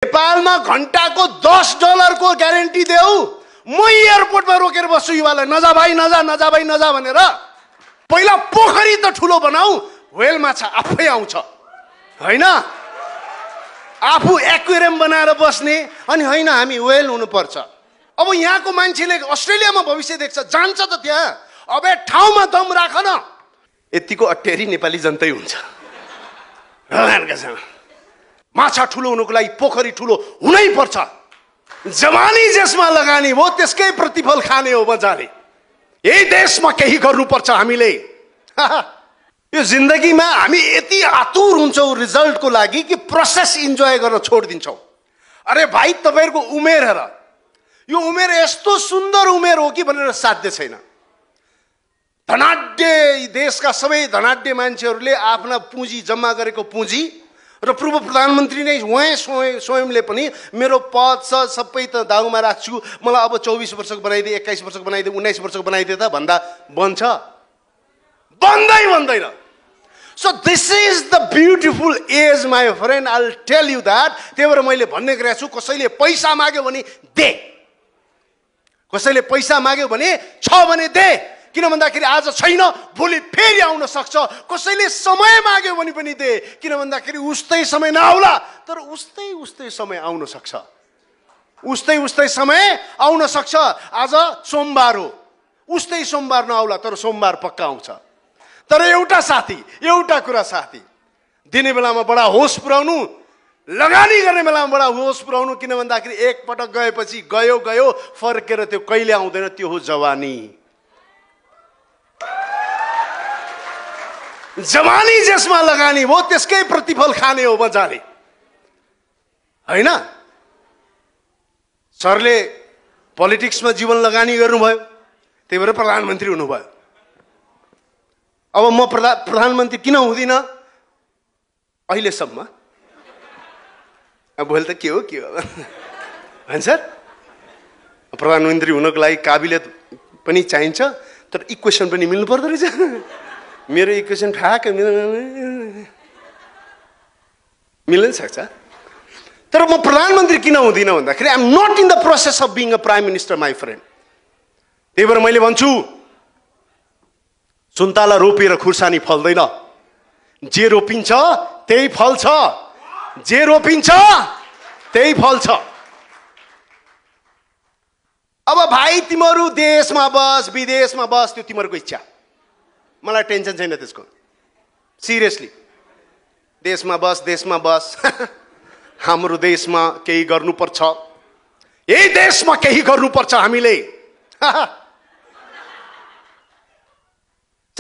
नेपालमा घण्टाको $10 को ग्यारेन्टी देऊ, म एयरपोर्टमा रोकेर बस्छु युवालाई, नजा भाइ नजा, नजा भाइ नजा भनेर। पहिला पोखरी त ठुलो बनाऊ, व्हेल माछा आफै आउँछ हैन? आफू एक्वेरियम बनाएर बस्ने अनि हैन हामी व्हेल हुनुपर्छ। अब यहाँको मान्छेले अस्ट्रेलियामा भविष्य देख्छ, जान्छ त त्यहाँ। अबे ठाउँमा दम राख न, यतिको अटेरी नेपाली जनतै हुन्छ। माछा ठुलो हुनुको लागि पोखरी ठुलो हुनै पर्छ। जवानी जसमा लगानी हो त्यसकै प्रतिफल खाने हो मजाले। यही देशमा केही गर्नुपर्छ हामीले। यो जिन्दगीमा हामी यति आतुर हुन्छौँ रिजल्टको लागि कि प्रोसेस इन्जोय गर्न छोडिदिन्छौँ। अरे भाइ तपाईँहरूको उमेर हेर, यो उमेर यस्तो सुन्दर उमेर हो कि भनेर साध्य छैन। धनाढ्य देशका सबै धनाढ्य मान्छेहरूले आफ्ना पुँजी जम्मा गरेको पुँजी र पूर्व प्रधानमन्त्री नै स्वयंले पनि मेरो पद छ सबै त दाउमा राख्छु, मलाई अब 24 वर्षको बनाइदिए, 21 वर्षको बनाइदिए, 19 वर्षको बनाइदिए त भन्दा बन्छ? बन्दैन। So this is the beautiful age my friend, I'll tell you that। त्यही भएर मैले भन्ने गरेको छु, कसैले पैसा माग्यो भने दे, कसैले पैसा माग्यो भने छ भने दे। किन भन्दाखेरि आज छैन भोलि फेरि आउन सक्छ। कसैले समय माग्यो भने पनि दे, किन भन्दाखेरि उस्तै समय नआउला तर उस्तै समय आउन सक्छ। उस्तै समय आउन सक्छ। आज सोमबार हो, उस्तै सोमबार नआउला तर सोमबार पक्का आउँछ। तर एउटा कुरा साथी, दिने बेलामा बडा होस पुर्याउनु, लगानी गर्ने बेलामा बडा होस पुर्याउनु। किन भन्दाखेरि एक पटक गएपछि गयो फर्केर त्यो कहिले आउँदैन, त्यो हो जवानी। जवानी जसमा लगानी हो त्यसकै प्रतिफल खाने हो मजाले हैन? सरले पोलिटिक्समा जीवन लगानी गर्नुभयो, त्यही भएर प्रधानमन्त्री हुनुभयो। अब म प्रधानमन्त्री किन हुँदिन अहिलेसम्म? अब भोलि त के हो होइन सर? प्रधानमन्त्री हुनको लागि काबिलियत पनि चाहिन्छ, तर इक्वेसन पनि मिल्नु पर्दो रहेछ। मेरो इक्वेसन ठ्याक्क मिल्न सक्छ। तर म प्रधानमन्त्री किन हुँदिन भन्दाखेरि I am not in the process of being a prime minister my friend. त्यही भएर मैले भन्छु, सुन्तला रोपेर खुर्सानी फल्दैन, जे रोपिन्छ त्यही फल्छ, जे रोपिन्छ त्यही फल्छ। अब भाइ तिमीहरू देशमा बस विदेशमा बस, त्यो तिमीहरूको इच्छा, मलाई टेन्सन छैन त्यसको। सिरियसली देशमा बस हाम्रो देशमा केही गर्नुपर्छ, यही देशमा केही गर्नुपर्छ हामीले।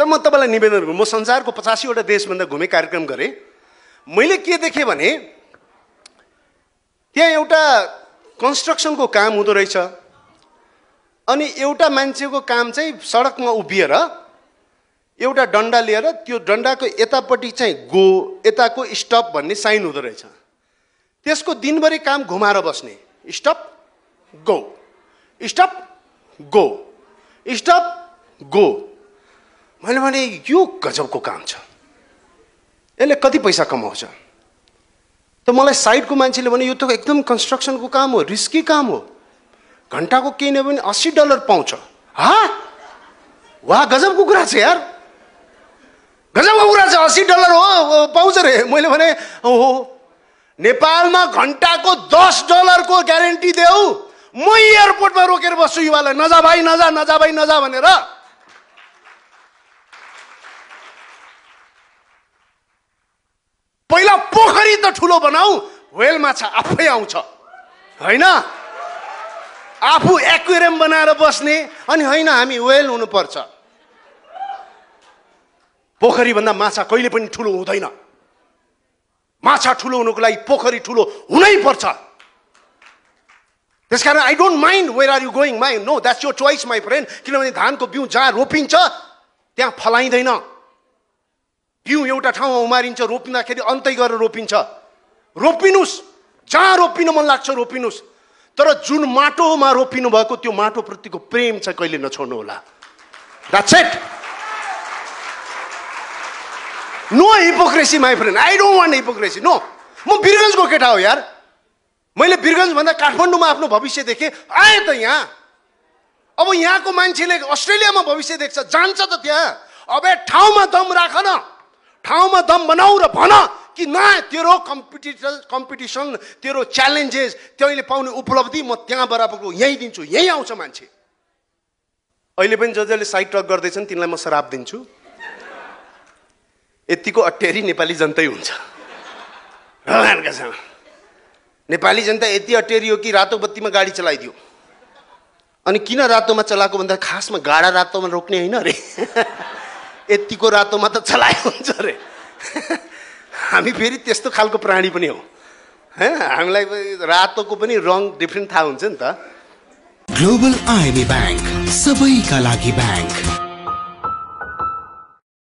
म तपाईँलाई निवेदन गरौँ, म संसारको 85वटा देशभन्दा घुमे कार्यक्रम गरेँ। मैले के देखेँ भने त्यहाँ एउटा कन्स्ट्रक्सनको काम हुँदो रहेछ, अनि एउटा मान्छेको काम चाहिँ सडकमा उभिएर एउटा डन्डा लिएर त्यो डन्डाको यतापट्टि चाहिँ गो, यताको स्टप भन्ने साइन हुँदो रहेछ। त्यसको दिनभरि काम घुमाएर बस्ने, stop go, stop go, stop go. मैले भने यो गजबको काम छ, यसले कति पैसा कमाउँछ? त मलाई साइडको मान्छेले भने यो त एकदम कन्स्ट्रक्सनको काम हो, रिस्की काम हो, घन्टाको केही नभए पनि $80 पाउँछ। वाह गजबको कुरा छ यार, गजबको कुरा छ, $80 हो पाउँछ रे। मैले भने हो, नेपालमा घन्टाको $10 को ग्यारेन्टी देऊ, म एयरपोर्टमा रोकेर बस्छु युवालाई, नजा भाइ नजा, नजा भाइ नजा भनेर। पहिला पोखरी त ठुलो बनाऊ, व्हेल माछा आफै आउँछ हैन? आफू एक्वेरियम बनाएर बस्ने अनि हैन हामी व्हेल हुनुपर्छ। पोखरी भन्दा माछा कहिले पनि ठुलो हुँदैन। माछा ठुलो हुनुको लागि पोखरी ठुलो हुनै पर्छ। त्यसकारण I don't mind where are you going, no that's your choice my friend. किनभने धानको बिउ जहाँ रोपिन्छ त्यहाँ फलाइँदैन। बिउ एउटा ठाउँमा उमारिन्छ, रोपिँदाखेरि अन्तै गरेर रोपिन्छ। रोपिनुस्, जहाँ रोपिन मन लाग्छ रोपिनुस्, तर जुन माटोमा रोपिनु भएको त्यो माटोप्रतिको प्रेम चाहिँ कहिले नछोड्नु होला। That's it. No hypocrisy my friend, I don't want hypocrisy. No, म वीरगञ्जको केटा हो यार, मैले वीरगन्जभन्दा काठमाडौँमा आफ्नो भविष्य देखेँ, आएँ त यहाँ। अब यहाँको मान्छेले अस्ट्रेलियामा भविष्य देख्छ, जान्छ त त्यहाँ। अब ठाउँमा दम राख न, ठाउँमा दम बनाऊ र भन कि न तेरो कम्पिटिसन, तेरो च्यालेन्जेस, तैँले पाउने उपलब्धि म त्यहाँ बराबरको यहीँ दिन्छु, यहीँ आउँछ मान्छे। अहिले पनि जसले साइड टक गर्दैछन् तिनलाई म श्राप दिन्छु, यतिको अटेरी नेपाली जनतै हुन्छ भगवानका सामु। नेपाली जनता यति अटेरी हो कि रातो बत्तीमा गाडी चलाइदियो। अनि किन रातोमा चलाएको भन्दा खासमा गाडा रातोमा रोक्ने होइन अरे, यतिको रातोमा त चलायो हुन्छ अरे। हामी फेरि त्यस्तो खालको प्राणी पनि हो, हामीलाई रातोको पनि रङ डिफ्रेन्ट थाहा हुन्छ नि त। ग्लोबल आइएमए बैंक, सबैका लागि बैंक।